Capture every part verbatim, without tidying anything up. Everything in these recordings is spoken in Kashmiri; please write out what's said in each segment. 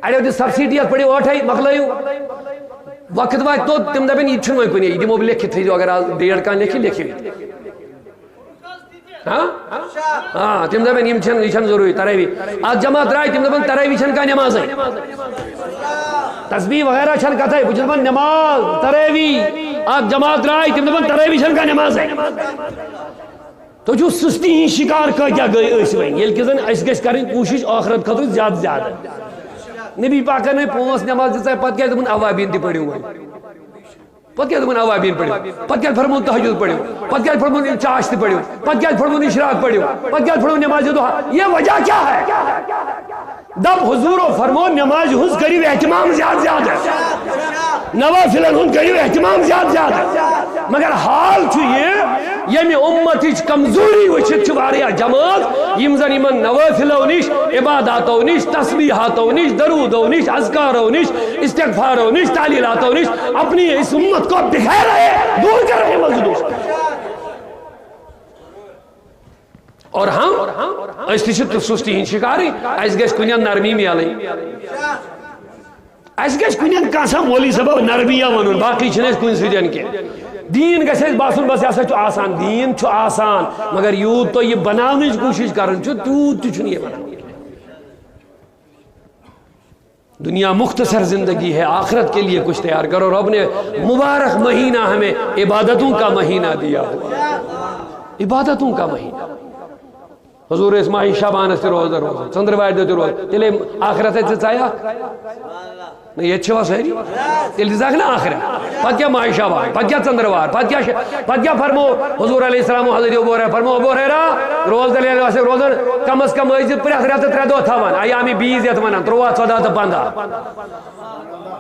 اڑیو دِ سبسڈی، یتھ پڑھیو ٲٹھے، مۄکلٲیِو۔ وقت واتہِ توٚت، تِم دپن، "یہِ تہِ چھُنہٕ وۄنۍ کُنے، یہِ دِمو بہٕ لیکھِتھ، تھٲیزیو، اگر آز ڈیٹ کانٛہہ لیکھِ، لیکھِو یہِ۔" ہاں؟ آ، تِم دپن، "یِم چھَنہٕ، یہِ چھَنہٕ ضروٗری، تراوی۔" اکھ جماعت درٛاے، تِم دپن، "تراوی چھَنہٕ کانٛہہ نمازٕے۔ تسبیح وغیرہ چھَنہٕ کتھے۔" بہٕ چھُس دپان، "نماز، تراوی۔" اکھ جماعت درٛاے، تِم دپن، "تراوی چھَنہٕ کانٛہہ نمازٕے۔" تُہۍ چھِو سُستی ہِنٛدۍ شِکار کۭتیٛاہ گٔے أسۍ وۄنۍ، ییٚلہِ کہِ زَن اَسہِ گژھِ کَرٕنۍ کوٗشِش ٲخرت خٲطرٕ زیادٕ زیادٕ۔ نبی پاکَن ہے پانٛژھ نٮ۪ماز دِژ، پَتہٕ کیٛازِ دوٚپُن اوابیٖن تہِ پٔرِو وۄنۍ؟ پَتہٕ کیٛازِ دوٚپُن اوابیٖن پٔرِو؟ پَتہٕ کیٛازِ فرمووُن تہجد پٔرِو؟ پَتہٕ کیٛازِ فرمووُن چاش تہِ پٔرِو؟ پَتہٕ کیٛازِ فرمووُن اشراق پٔرِو؟ پَتہٕ کیٛازِ فرمووُن نماز ضحیٰ؟ یہ وجہ کیا ہے؟ دپ حضورو فرمو، نماز ہنز کٔرِو اہتمام زیادٕ زیادٕ، نوافلن ہُنٛد کٔرِو اہتمام زیادٕ زیادٕ۔ مگر حال چھُ یہِ، ییٚمہِ اُمتٕچ کمزوری وٕچھِتھ چھِ واریاہ جمٲژ، یِم زن یِمن نوافلو نِش، عباداتو نِش، تسبیحاتو نِش، درودو نِش، اذکارو نِش، استغفارو نِش، تعلیلاتو نِش، اپنی اس امت کو بکھیر رہے، دور کر رہے مسجدوں سے۔ اور ہم، أسۍ تہِ چھِ سُستی ہِنٛدۍ شِکارٕے، اَسہِ گژھِ کُنہِ اَندٕ نرمی میلٕنۍ۔ اَسہِ گژھِ کُنہِ اَندٕ کانٛہہ سا مولوی صٲبا نرمی یا وَنُن، باقٕے چھِنہٕ اَسہِ کُنہِ سۭتۍ کینٛہہ۔ دیٖن گژھِ اَسہِ باسُن، بس یہِ ہسا چھُ آسان، دیٖن چھُ آسان، مگر یوٗت تۄہہِ یہِ بناونٕچ کوٗشِش کران چھُ، تیوٗت تہِ چھُنہٕ یہِ بناوُن کینٛہہ۔ دنیا مختصر زندگی ہے، آخرت کے لیے کچھ تیار کرو۔ رب نے مبارک مہینہ ہمیں عبادتوں کا مہینہ دیا ہوا، عبادتوں کا مہینہ۔ حضور ٲسۍ ماہِ شعبانس تہِ روزدار روزان، ژٔنٛدٕروارِ دۄہ تہِ روزان، تیٚلے آخرت اتہِ ژایا؟ نہ، ییٚتہِ چھِوا سٲری؟ تیٚلہِ دِژاکھ نہ آخرت۔ پتہٕ کیٛاہ ماہِ شعبان؟ پتہٕ کیٛاہ ژٔنٛدٕروار؟ پتہٕ کیٛاہ شا-، پتہٕ کیٛاہ فرمو حضور علیہ السلام؟ حضرت ابو ہریرہ فرمو، ابو ہریرہ، روزدار ییٚلہِ آسہِ روزان، کم از کم ٲسۍ زِ پرٛٮ۪تھ رٮ۪تہٕ ترٛےٚ دۄہ تھاوان، ایام بیٖز یتھ ونان، ترٛواہ، ژۄداہ تہٕ پنٛداہ۔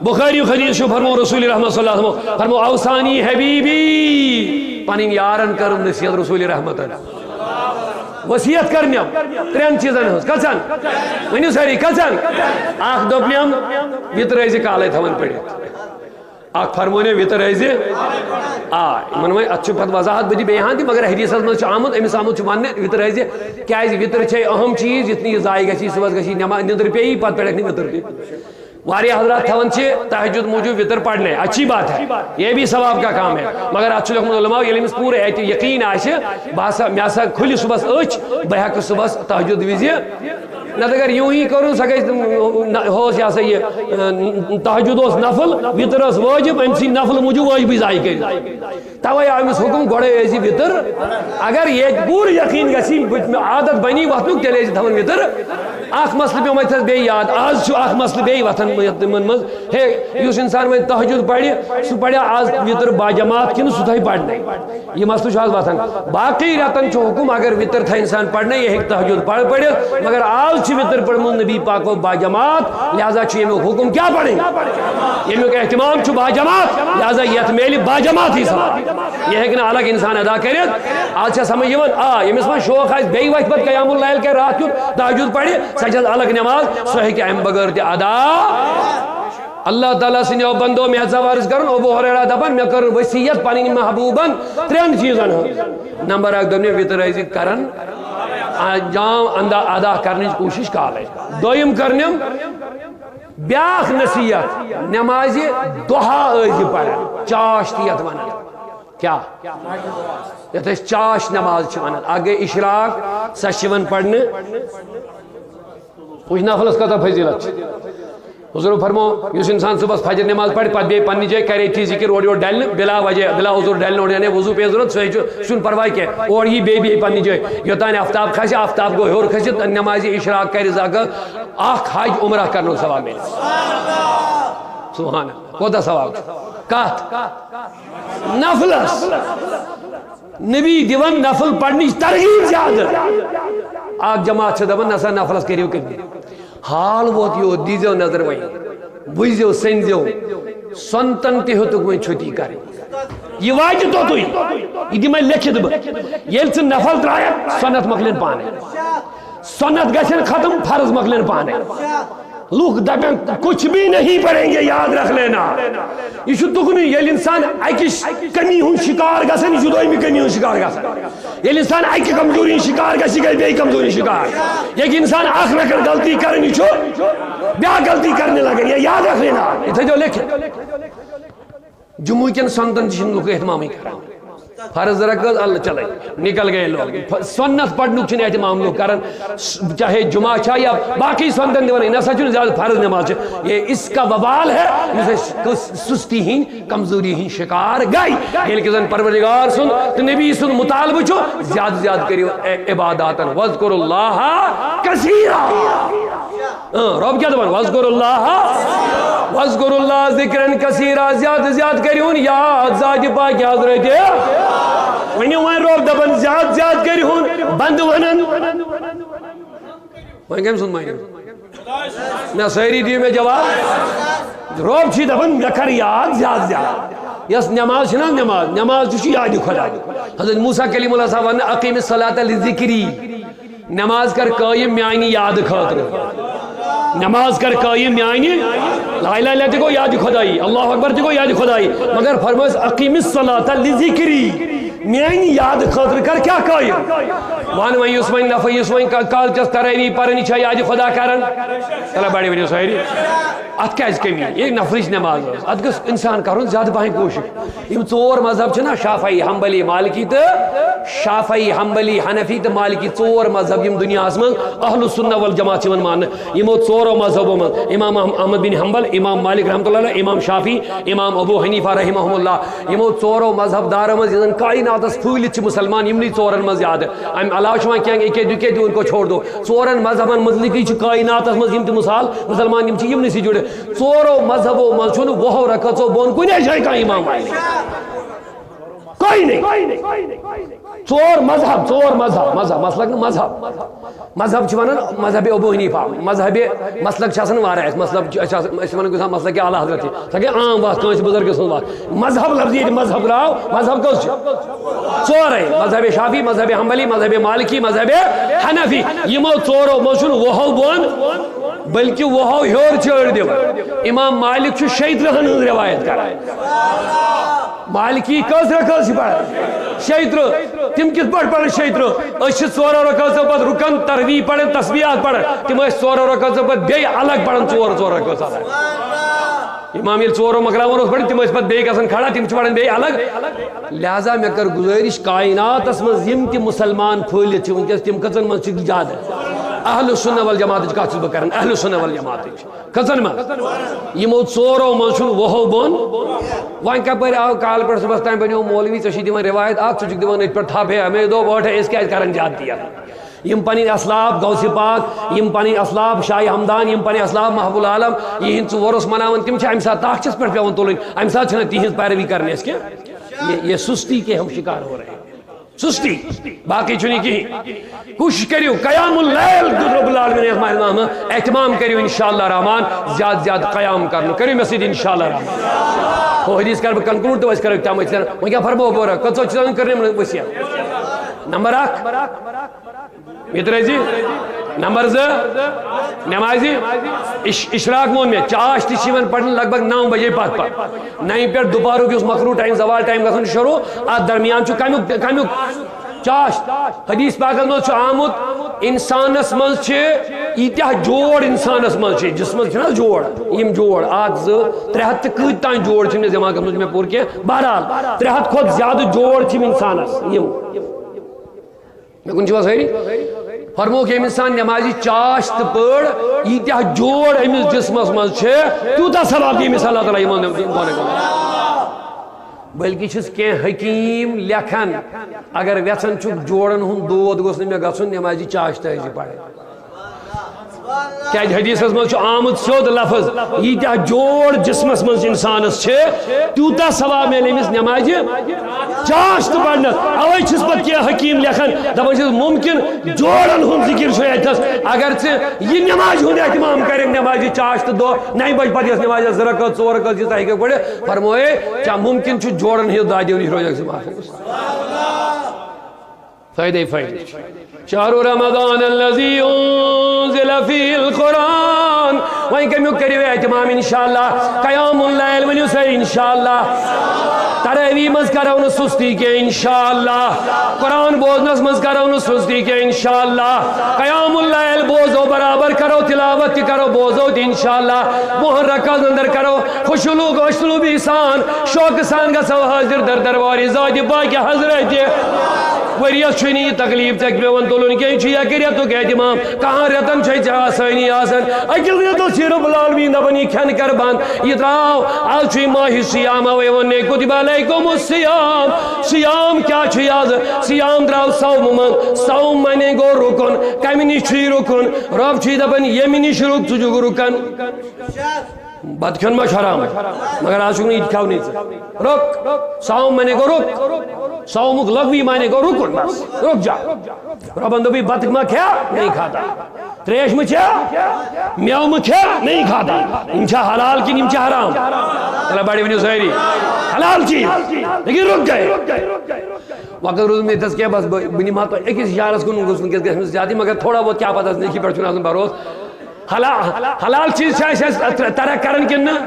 بخاری حدیث چھُ، فرمو رسول رحمت صلی اللہ علیہ وسلم، فرمو، "اوصانی حبیبی"، پنٕنۍ یارن کٔرٕم نصیحت رسول رحمتن۔ وصیت کٔر مےٚ ترٛٮ۪ن چیٖزن ہٕنٛز۔ کٔژن؟ ؤنِو سٲری، کٔژن؟ اکھ دوٚپ مےٚ، وِتر ٲسۍ زِ کالے تھاوان پٔرِتھ۔ اکھ فرموو مےٚ، وِتر ٲسۍ زِ، آ، یِمن وۄنۍ، اتھ چھُ پتہٕ وضاحت، بہٕ دِمہٕ بیٚیہِ ہن تہِ، مگر حدیثس منٛز چھُ آمُت، أمِس آمُت چھُ وننہٕ، وِتر ٲسۍ زِ، کیٛازِ وِتر چھے اہم چیٖز، یُتھ نہٕ یہِ ضایع گژھِ، صُبحس گژھِ یہِ نٮ۪ما-، نِندٕر پیٚیی، پتہٕ پرکھ نہٕ وِتر تہِ۔ واریاہ حضرات تھاوان چھِ تہجد موٗجوٗب وِتر پڑھنے، اچھی بات ہے، یہ بھی ثواب کا کام ہے، مگر اتھ چھُ لیوٚکھمُت علماء، ییٚلہِ أمِس پوٗرٕ اعت-، یقین آسہِ، بہٕ ہسا، مےٚ ہسا کھُلہِ صُبحس أچھ، بہٕ ہٮ۪کہٕ صُبحس تہجد وِزِ، نتہٕ اگر یوٗں ہی کوٚرُن، سۄ گژھِ، نہ، ہُہ اوس، یہِ ہسا یہِ، تہجد اوس نفل، وِتر ٲس وٲجِب، أمۍ سٕنٛدِ نفلہٕ موٗجوٗب وٲجبٕے ضایع کٔرِتھ۔ توے آو أمِس حُکُم، گۄڈے ٲسۍ زِ وِتر۔ اگر ییٚتہِ پوٗرٕ یقین گژھِ، بہٕ، مےٚ عادت بنی وۄتھنُک، تیٚلہِ ٲسۍ زِ تھاوان وِتر۔ اکھ مسلہٕ پیوٚو مےٚ تھَس بیٚیہِ یاد، آز چھُ اکھ مسلہٕ بیٚیہِ وۄتھان یِمن منٛز۔ ہے، یُس انسان وۄنۍ تہجد پرِ، سُہ پرِ آز وِتر باجماعت کِنہٕ سُہ تھاوِ پرنَے؟ یہِ مسلہٕ چھُ آز وۄتھان۔ باقٕے رٮ۪تن چھُ حُکُم، اگر وِتر تھاوِ انسان پرنَے، یہِ ہیٚکہِ تہجد پڑ-، پٔرِتھ، مگر آز چھُ وِتر پٔرمٕژ نبی پاکو باجماعت، لہذا چھُ ییٚمیُک حُکُم کیٛاہ پرٕنۍ؟ ییٚمیُک اہتمام چھُ باجماعت، لہذا یتھ میلہِ باجماعت ہی ثواب۔ یہِ ہیٚکہِ نہٕ الگ انسان ادا کٔرِتھ۔ آز چھا سمجھ یِوان؟ آ، ییٚمِس وۄنۍ شوق آسہِ بیٚیہِ وۄتھِ پتہٕ قیام اللیل کرِ، راتھ کیُتھ تہجد پرِ، سجد الگ نماز، سُہ ہیٚکہِ امہِ بغٲر تہِ ادا۔ اللہ تعالیٰ سٕنٛدیو بندو، مےٚ ہسا عرض کرُن، ابو ہریرہ دپان، مےٚ کٔر وصیت پنٕنۍ محبوبن ترٛٮ۪ن چیٖزن ہٕنٛز۔ نمبر اکھ دوٚپ مےٚ، وِتر ٲسۍ زِ کران، آ، جام اندا-، ادا کرنٕچ کوٗشش کالے۔ دوٚیِم کٔرنٮ۪م بیاکھ نصیحت، نمازِ ضحیٰ ٲسۍ زِ پران، چاش تہِ یتھ ونان۔ کیٛاہ؟ یتھ أسۍ چاش نماز چھِ ونان۔ اکھ گٔے اشراق، سۄ چھِ یِوان پرنہٕ۔ وٕچھ نفلس کۭژاہ فضیلت چھِ۔ حضور فرمو، یُس انسان صبحس فجر نماز پرِ، پتہٕ بیٚیہِ پننہِ جایہِ کرِ أتھی ذکر، اورٕ یورٕ ڈلہِ نہٕ، بلا وجہ، بلا عذر ڈلہِ نہٕ اورٕ، یعنی وضو پیٚیہِ ضرورت، سُہ ہیٚکہِ، چھُنہٕ پرواے کینٛہہ، اورٕ یی بیٚیہِ، بیٚیہِ پننہِ جایہِ، یوٚتانۍ آفتاب کھسہِ، آفتاب گوٚو ہیوٚر کھٔسِتھ، نمازِ اشراق کرِ زٕ رکعت، اکھ حج عمرہ کرنُک ثواب میلہِ۔ سبحان اللہ، کوٗتاہ ثواب چھُ؟ کتھ؟ نفلس۔ نبی دِوان نفل پرنٕچ ترغیب زیادٕ۔ اکھ جماعت چھِ دپان، نسا نفلس کٔرِو کٔرِو۔ حال ووت یوت، دیٖزیو نظر وۄنۍ۔ بوٗزیو، سٔنزیو۔ سنتن تہِ ہیوٚتُکھ وۄنۍ چھُٹی کرٕنۍ۔ یہِ واتہِ توٚتُے۔ یہِ دِمے لیکھِتھ بہٕ۔ ییٚلہِ ژٕ نفل ترٛایکھ، سنت مۄکلن پانے۔ سنت گژھن ختم، فرض مۄکلن پانے۔ لوگ دپن کچھ بھی نہیں پڑھیں گے، یاد رکھ لینا۔ یہ چھُ تُکنُے، ییٚلہِ انسان اکہِ کمی ہُنٛد شکار گژھان، یہِ چھُ دوٚیمہِ کمی ہُنٛد شکار گژھان۔ ییٚلہِ انسان اکہِ کمزوری ہُنٛد شکار گژھِ، یہِ گژھِ بیٚیہِ کمزوری شکار۔ ییٚلہِ انسان اکھ لۄکٕٹ غلطی کران، یہِ چھُ بیٛاکھ غلطی کرنہِ لگان۔ یہ یاد رکھ لینا، یہ تھٲیزیو لیکھِتھ۔ جمعہ کٮ۪ن سنتن تہِ چھِنہٕ لُکھ اہتمامٕے کران۔ فرض رکعت اللہ چلے، نکل گئے لوگ۔ ف-، سنت پرنُک چھُنہٕ اہتمام لُکھ کران۔ س-، چاہے جمعہ چھا یا باقی سنتن دِوان، یہِ نسا چھُنہٕ زیادٕ فرض نماز چھِ۔ یہ اس کا وبال ہے، یُس أسۍ کس-، سستی ہٕنٛدۍ، کمزوری ہٕنٛدۍ شکار گٔے۔ ییٚلہِ کہِ زن پروردگار سُنٛد تہٕ نبی سُنٛد مطالبہٕ چھُ، زیادٕ زیادٕ کٔرِو ع-، عباداتن۔ وَاذْكُرُوا اللَّهَ كَثِيرًا۔ اۭں، رۄب کیٛاہ دَپان؟ وَاذْكُرُوا اللَّهَ، وَاذْكُرُوا اللَّهَ ذِكْرًا كَثِيرًا، زیادٕ زیادٕ کٔرِہُن یاد ذاتِ پاکِ حضرتِ۔ ؤنِو وۄنۍ، رۄب دَپان زیادٕ زیادٕ کٔرِہُن، بنٛدٕ وَنان۔ وۄنۍ کٔمۍ سُنٛد مٲنِو؟ نہ، سٲری دِیِو مےٚ جواب۔ رۄب چھُ دَپان مےٚ کَر یاد زیادٕ زیادٕ۔ یۄس نٮ۪ماز چھِ نہ نٮ۪ماز، نٮ۪ماز تہِ چھُ یادِ خۄدا۔ حضرت موسیٰ کلیم اللہ صٲب وَنان، "أَقِمِ الصَّلَاةَ لِذِكْرِي"۔ نماز کر قٲیِم میانہِ یادٕ خٲطرٕ۔ نماز کر قٲیِم میانہِ، لا الہ الا اللہ تہِ گوٚو یادِ خۄدایی، اللہ اکبر تہِ گوٚو یادِ خۄدایی، مگر فرمٲیِس، "أَقِمِ الصَّلَاةَ لِذِكْرِي"، میانہِ یادٕ خٲطرٕ کر کیٛاہ قٲیِم؟ وَن وۄنۍ، یُس وۄنۍ نفر، یُس وۄنۍ کا-، کالچس تراویح پران، یہِ چھا یادِ خۄدا کران؟ چلو بڑے ؤنِو سٲری۔ اتھ کیٛازِ کٔمی؟ یہِ نفرٕچ نماز ٲس، اتھ گٔژھ انسان کرُن زیادٕ پہن کوٗشش۔ یِم ژور مذہب چھِنہ، شافعی، حنبلی، مالکی تہٕ شافعی، حنبلی، حنفی تہٕ مالکی، ژور مذہب یِم دُنیاہَس منٛز اہل السنہ والجماعت چھِ یِوان ماننہٕ۔ یِمو ژورو مذہبو منٛز امام احم-، احمد بن حنبل، امام مالک رحمۃ اللہ علیہ، امام شافعی، امام ابو حنیفہ رحمہ اللہ، یِمو ژورو مذہب دارو منٛز یُس زَن کائناتَس پھٲلِتھ چھِ مُسلمان، یِمنٕے ژورَن منٛز زیادٕ۔ اَمہِ علاوٕ چھِ وۄنۍ کینٛہہ اکے دُکے دِوان کو چھوڑ دو۔ ژورَن مذہبَن مُتعلِقٕے چھِ کائناتَس منٛز یِم تہِ مُسال مُسلمان، یِم چھِ یِمنٕے سۭتۍ جُڑِتھ۔ ژورو مذہبو منٛز چھُنہٕ وُہو رکعژو بۄن کُنے جایہِ کانٛہہ امام مالک۔ کوئی نہیں۔ ژور مذہب، ژور مذہب، مذہب، مسلک نہٕ مذہب۔ مذہب چھِ وَنان مذہبِ ابو حنیفہ، مذہبِ، مسلک چھِ آسان واریاہ، اَسہِ مسلک چھِ، أسۍ چھِ آسان، أسۍ چھِ وَنان کُنہِ ساتہٕ مسلکِ اعلیٰ حضرت چھِ، سۄ گٔے عام وَتھ، کٲنٛسہِ بُزرگہٕ سٕنٛز وَتھ۔ مذہب لفظ ییٚتہِ مذہب درٛاو، مذہب کٔژ چھِ؟ ژورے، مذہبِ شافعی، مذہبِ حنبلی، مذہبِ مالکی، مذہبِ حنفی۔ یِمو ژورو منٛز چھُنہٕ وُہو بۄن، بلکہِ وُہو ہیوٚر چھِ أڑۍ دِوان۔ امام مالک چھُ شیٚیہِ ترٕٛہن ہٕنٛز روایت کران۔ مالکی کٔژ رکعت چھِ پران؟ شیٚیہِ ترٕٛہ۔ تِم کِتھ پٲٹھۍ پران شیٚیہِ ترٕٛہ؟ أسۍ چھِ ژورو رکعژو پتہٕ رُکان، تراویح پران، تسبیحات پران۔ تِم ٲسۍ ژورو رکعژو پتہٕ بیٚیہِ الگ پران، ژور ژور رکعژ الگ۔ امام ییٚلہِ ژورو مۄکلاوان اوس پران، تِم ٲسۍ پتہٕ بیٚیہِ گژھان کھڑا، تِم چھِ پران بیٚیہِ الگ۔ لہذا مےٚ کٔر گُزٲرِش، کائناتس منٛز یِم تہِ مُسلمان پھٲلِتھ چھِ وٕنکیٚس، تِم کٔژن منٛز چھِ زیادٕ؟ اہل السنہ والجماعتٕچ کتھ چھُس بہٕ کران، اہل السنہ والجماعتٕچ۔ کٔژن منٛز؟ یِمو ژورو منٛز چھُنہٕ وُہو بۄن۔ وۄنۍ کپٲرۍ آو کالہٕ پٮ۪ٹھ صُبحس تام بنیو مولوی، ژےٚ چھُے دِوان رِوایت اکھ، ژٕ چھُکھ دِوان أتھۍ پٮ۪ٹھ تھپھ، ہے، مےٚ دوٚپ، ٲٹھ، أسۍ کیٛازِ کران زیادٕ تہِ یتھ؟ یِم پنٕنۍ اسلاف غوث پاک، یِم پنٕنۍ اسلاف شاہ ہمدان، یِم پنٕنۍ اسلاف محبوب العالم، یِہِنٛد ژٕ وۄرُس مناوان، تِم چھِ امہِ ساتہٕ تاخچس پٮ۪ٹھ پٮ۪وان تُلٕنۍ، امہِ ساتہٕ چھِنہٕ تِہنٛز پیروی کرنہِ اَسہِ کینٛہہ۔ یہ، یہ سستی کے ہم شکار ہو رہے ہیں۔ سستی، باقی چھُنہٕ یہِ کِہیٖنۍ۔ کوٗشِش کٔرِو، قیام اللیل دیُت رب العالمین یَتھ ماہِ رمضانَس منٛز، اہتمام کٔرِو انشاءاللہ الرحمن، زیادٕ زیادٕ قیام کرنہٕ، کٔرِو مےٚ سۭتۍ انشاءاللہ الرحمن۔ ہُہ حدیث کَرٕ بہٕ conclude تہٕ أسۍ کَرو اِختتام أتھۍ سۭتۍ۔ وۄنۍ کیٛاہ فرماوو بہٕ؟ کٔژو چیٖزَن کٔر أمۍ ؤصیت؟ نمبر اکھ، یہِ تہِ روزِ۔ نمبر زٕ، نمازِ اِش-، اِشراق ووٚن مےٚ، چاش تہِ چھِ یِوان پَرنہٕ لگ بگ نَو بجے پَتھ پَتھ۔ نَیہِ پٮ۪ٹھ دُپہرُک یُس مکروہ time، زوال time گژھُن چھُ شروع، اَتھ درمیان چھُ کَمیُک، کَمیُک؟ چاش۔ حدیث پاکَس منٛز چھُ آمُت، اِنسانَس منٛز چھِ ییٖتیٛاہ جوڑ اِنسانَس منٛز چھِ، جِسمَس چھِنہ جوڑ، یِم جوڑ، اَکھ، زٕ، ترٛےٚ ہَتھ تہٕ کۭتۍ تام جوڑ چھِ مےٚ دٮ۪ماغَس منٛز، چھِ مےٚ پوٗرٕ کینٛہہ۔ بہرحال، ترٛےٚ ہَتھ کھۄتہٕ زیادٕ جوڑ چھِ یِم اِنسانَس، یِم۔ مےٚ کُن چھِوا سٲری؟ فرمووُکھ، ییٚمہِ اِنسان نٮ۪مازِ چاش تہٕ پٔر، ییٖتیٛاہ جوڑ أمِس جِسمَس منٛز چھِ، تیوٗتاہ ثواب دِیہِ أمِس اللہ تعالیٰ یِمَن دۄن، دۄن، دۄن۔ بلکہِ چھِس کینٛہہ حکیٖم لیکھان، اگر وٮ۪ژھان چھُکھ جوڑَن ہُنٛد دود گوٚژھ نہٕ مےٚ گژھُن، نٮ۪مازِ چاش تہٕ ٲسۍ زِ پَرٕنۍ۔ کیٛازِ حدیثس منٛز چھُ آمُت سیوٚد لفظ، ییٖتیٛاہ جوڑ جسمس منٛز اِنسانس چھِ، تیوٗتاہ ثواب میلہِ أمِس نٮ۪مازِ چاش تہٕ پرنس۔ اوے چھِس پتہٕ کینٛہہ حکیٖم لیکھان، دپان چھِس، مُمکِن جوڑن ہُنٛد ذِکِر چھُ اتھس۔ اگر ژٕ یہِ نٮ۪مازِ ہُنٛد اہتمام کرکھ، نٮ۪مازِ چاش تہٕ دۄہ نَیہِ بجہِ پتہٕ یۄس نٮ۪مازِ زٕ رکعت، ژور رکعت چھِ، ژٕ ہیٚککھ پٔرِتھ، فرمووے، کیٛاہ مُمکِن چھُ جوڑن ہٕنٛدِ دادِ نِش روزکھ ژٕ محفوٗظ؟ فٲیدَے فٲیدٕ۔ شہر رمضان الذي أنزل فيه القرآن وۄنۍ کمیُک کٔرِو اہتمام انشاءاللہ؟ قیام اللیل ؤنِو سا انشاءاللہ۔ تراویح منٛز کرو نہٕ سُستی کینٛہہ انشاءاللہ۔ قرآن بوزنس منٛز کرو نہٕ سُستی کینٛہہ انشاءاللہ۔ قیام اللیل بوزو، برابر کرو، تلاوت تہِ کرو، بوزو تہِ انشاءاللہ۔ وُہن رکعتن اندر کرو خوشلوق، اسلوبی سان، شوقہٕ سان گژھو حٲضِر در دربارِ ذاتِ پاکِ حضرتِ۔ ؤریَس چھُے نہٕ یہِ تکلیٖف ژےٚ پٮ۪وان تُلُن کینٛہہ، یہِ چھُ یہِ کہِ رٮ۪تُک اہتمام۔ کَہَن رٮ۪تَن چھے ژےٚ آسٲنی آسان، أکِس رٮ۪تَس چھِ رب العالمین دَپان، یہِ کھٮ۪ن کر بنٛد، یہِ درٛاو۔ آز چھُے ماہِ صیام، اَوَے ووٚن نے کُتِبَ علیکُم الصیام۔ صیام کیٛاہ چھُ آز؟ صیام درٛاو صوم منٛز۔ صوم معنی گوٚو رُکُن۔ کَمہِ نِش چھُے رُکُن؟ رب چھُے دَپان، ییٚمہِ نِش رُک، ژٕ چھُکھ رُکان۔ بتہٕ کھیوٚن ما چھُ حرام؟ مگر آز چھُکھ نہٕ یہِ تہِ کھیاونٕے ژٕ۔ رُک۔ صوم معنی گوٚو رُک۔ صومُک لغوی معنی گوٚو رُکُن، بس۔ رُک جا۔ رۄبن دوٚپُے، بتہٕ ما کھیا؟ نہیں کھاتا۔ تریش ما چیا؟ میوٕ ما کھیا؟ نہیں کھاتا۔ یِم چھا حلال کِنہٕ یِم چھِ حرام؟ تَلہ بڑِ ؤنِو سٲری۔ حلال چیٖز۔ لیکن رُک گئے۔ وقت روٗد مےٚ ییٚتھس کینٛہہ، بس بہٕ، بہٕ نِمہٕ ہا تۄہہِ أکِس اِشارس کُن، گوٚژھ وٕنکیٚس گژھِ مےٚ زیادٕ، مگر تھوڑا بہت کیٛاہ پتہ، نہٕ کہِ پٮ۪ٹھ چھُنہٕ آسان بھروسہٕ۔ حلال، حلال چیٖز چھا اَسہِ، اَسہِ تر-، ترک کران کِنہٕ نہ؟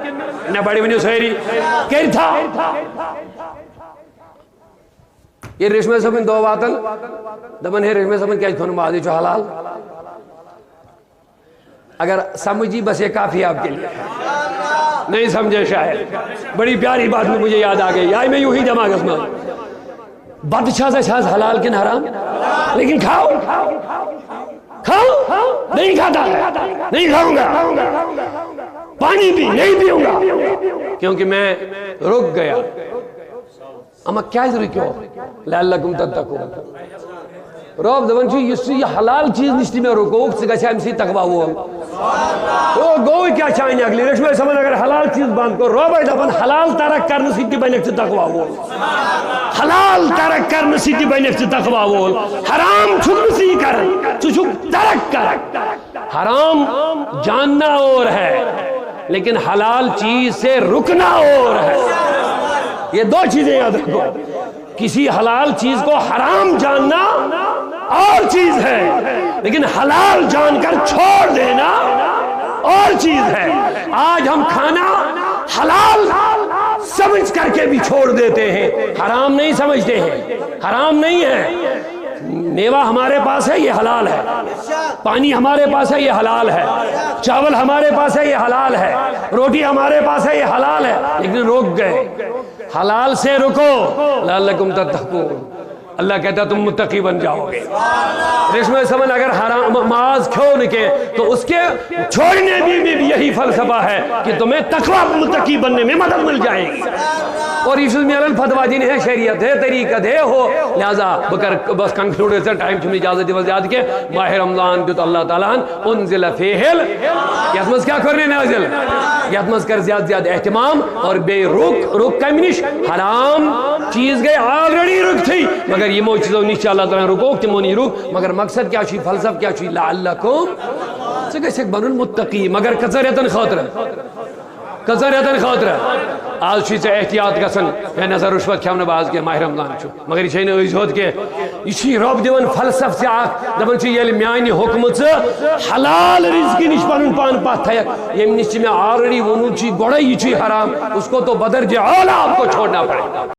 نہ، بڑِ ؤنِو سٲری۔ کٔرۍ تھا۔ ییٚلہِ ریشمٲلۍ صٲبٕنۍ دۄہ واتان، دَپان، ہے، ریشمٲلۍ صٲبَن کیٛازِ کھیوٚو نہٕ ماز؟ یہِ چھُ حلال۔ اگر سمجھی، بس یہ کافی ہے آپ کے لیے۔ نہیں سمجھے شاید۔ بڑی پیاری بات مجھے یاد آ گئی، آئی میں یوں ہی دماغس میں۔ بتہٕ چھا حظ اَسہِ حظ حلال کِنہٕ حرام؟ لیکن کھاؤ، کھاؤ، نہیں کھاتا ہے، نہیں کھاؤں گا، پانی بھی نہیں پیوں گا، کیونکہ میں رک گیا۔ اما کیازِ رُکیو؟ لعلکم تتقون۔ رب دپان چھُ، یُس ژٕ یہِ حلال چیٖز نِش تہِ مےٚ رُکووُکھ، ژٕ گژھِ اَمہِ سۭتۍ تقوی وول۔ او، گوٚو کیٛاہ چانہِ عقلہِ؟ ریشمٲلۍ صٲبن اگر حلال چیٖز بنٛد کوٚر، رۄبے دپان، حلال ترک کرنہٕ سۭتۍ تہِ بنکھ ژٕ تقوی وول۔ حلال ترک کرنہٕ سۭتۍ تہِ بنکھ ژٕ تقوی وول۔ حرام چھُکھ نہٕ ژٕ یہِ کران، ژٕ چھُکھ ترک کران۔ حرام جاننا اور ہے، لیکن حلال چیز سے رکنا اور ہے۔ یہ دو چیزیں یاد رکھو۔ کسی حلال چیز کو حرام جاننا اور چیز ہے، لیکن حلال جان کر چھوڑ دینا اور چیز ہے۔ آج ہم کھانا حلال سمجھ کر کے بھی چھوڑ دیتے ہیں، حرام نہیں سمجھتے ہیں، حرام نہیں ہے۔ میوہ ہمارے پاس ہے، یہ حلال ہے۔ پانی ہمارے پاس ہے، یہ حلال ہے۔ چاول ہمارے پاس ہے، یہ حلال ہے۔ روٹی ہمارے پاس ہے، یہ حلال ہے۔ لیکن رک گئے، حلال سے رکو، لعلکم تتقون۔ اللہ کہتا ہے، تم متقی بن جاؤ گے۔ ریشمٲلۍ صٲبن اگر حرام ماز کھیو نہٕ کینٛہہ، تو اس کے چھوڑنے میں بھی یہی فلسفہ ہے کہ تمہیں تقوی متقی بننے میں مدد مل جائے گی۔ اور یہ چیز میرن فتوا دین ہے، شریعت ہے، طریقت ہے ہو، لہذا بہٕ کرٕ بس کنکلوڈ، ٹائم چھُنہٕ اجازت دِوان زیادٕ کینٛہہ۔ ماہِ رمضان دیُت اللہ تعالیٰ ہن، انزل فیہ ال-، یتھ منٛز کیٛاہ کوٚر مےٚ نٲزِل؟ یتھ منٛز کر زیادٕ زیادٕ اہتمام اور بیٚیہِ رُک، رُک کمہِ نِش؟ حرام چیٖز گٔے already رُکتھٕے، مگر یِمو چیٖزو نِش چھِ اللہ تعالیٰ ہن رُکووُکھ، تِمو نِش رُک۔ مگر مقصد کیٛاہ چھُ؟ فلسفہٕ کیٛاہ چھُ؟ لعلکم، ژٕ گژھکھ بنُن متقی، مگر کٔژن رٮ۪تن خٲطرٕ؟ کٔژن رٮ۪تن خٲطرٕ؟ آز چھُے ژےٚ احتیاط گژھان، ہے نظر رُشوت کھٮ۪مہٕ نہٕ بہٕ آز کینٛہہ، ماہِ رمضان چھُ۔ مگر یہِ چھے نہٕ أزۍ ہوت کینٛہہ، یہِ چھُے رۄب دِوان فلسفہٕ ژےٚ اکھ، دپان چھُ، ییٚلہِ میانہِ حُکمہٕ ژٕ حلال رزقہِ نِش پنُن پان پتھ تھایکھ، ییٚمہِ نِش ژےٚ مےٚ already ووٚنمُت چھُے گۄڈے یہِ چھُے حرام، اس کو تو بدرجہ اعلیٰ آپ کو چھوڑنا پڑے۔